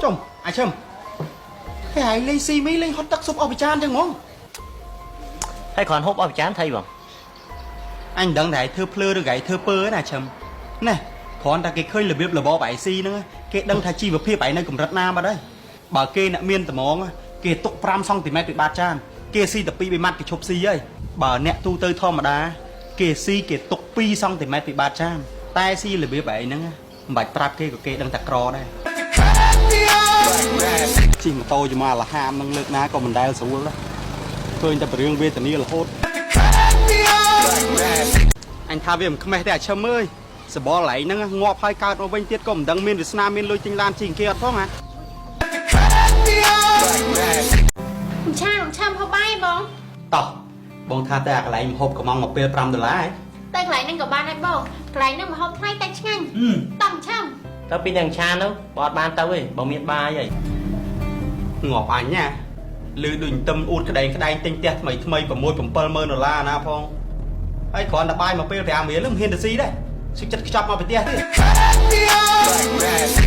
ចុំអាឈឹមហេឯងលេងស៊ីមីលេងហត់ទឹកស៊ុបអស់ពីចានចឹងហ្មង ហើយគ្រាន់ហូបអស់ពីចានថៃបង អញមិនដឹងថាឯងធ្វើភ្លើឬក៏ឯងធ្វើពើណាឈឹមណែគ្រាន់តែគេឃើញរបៀបរបបឯងស៊ីហ្នឹងគេដឹងថាជីវភាពឯងនៅកម្រិតណាបាត់ហើយបើគេអ្នកមានត្មងគេទុក5សង់ទីម៉ែត្រពីបាតចានគេស៊ីតែ2 3ម៉ាត់គេឈប់ស៊ីហើយបើអ្នកទូទៅធម្មតាគេស៊ីគេទុក2សង់ទីម៉ែត្រពីបាតចានតែស៊ីរបៀបឯងហ្នឹងមិនបាច់ប្រាប់គេក៏គេដឹងថាក្រដែរជិះម៉ូតូជាមួយអាលហាមនឹងលើកណាក៏មិនដែលស្រួលដែរឃើញតែពីរឿងវេទនារហូត អញថាវាមិនខ្មេះទេអាឈឹមអើយសបល់ឡៃហ្នឹងងាប់ហើយកើតមកវិញទៀតក៏មិនដឹងមានវាសនាមានលុយទិញឡានជិះគេអត់ផងហ่ะ ឆាមឆាមហូបបាយបង តោះបងថាតែអាកន្លែងម្ហូបកំងមកពេល5ដុល្លារឯង តែកន្លែងហ្នឹងក៏បានដែរបងកន្លែងហ្នឹងមកហូបថ្លៃតែឆ្ងាញ់តោះឆាម ទៅពីនឹងឆានទៅបើអត់បានទៅទេបងមានបាយហើយ ងាប់អញណាលឺដូចទឹមអួតក្តែងក្តែងទិញផ្ទះថ្មីថ្មី6 7ម៉ឺនដុល្លារណាផងហើយគ្រាន់តែបាយមកពេល5រៀលមិនហ៊ានទៅស៊ីដែរសុខចិត្តខ្ចប់មកពីផ្ទះទៀត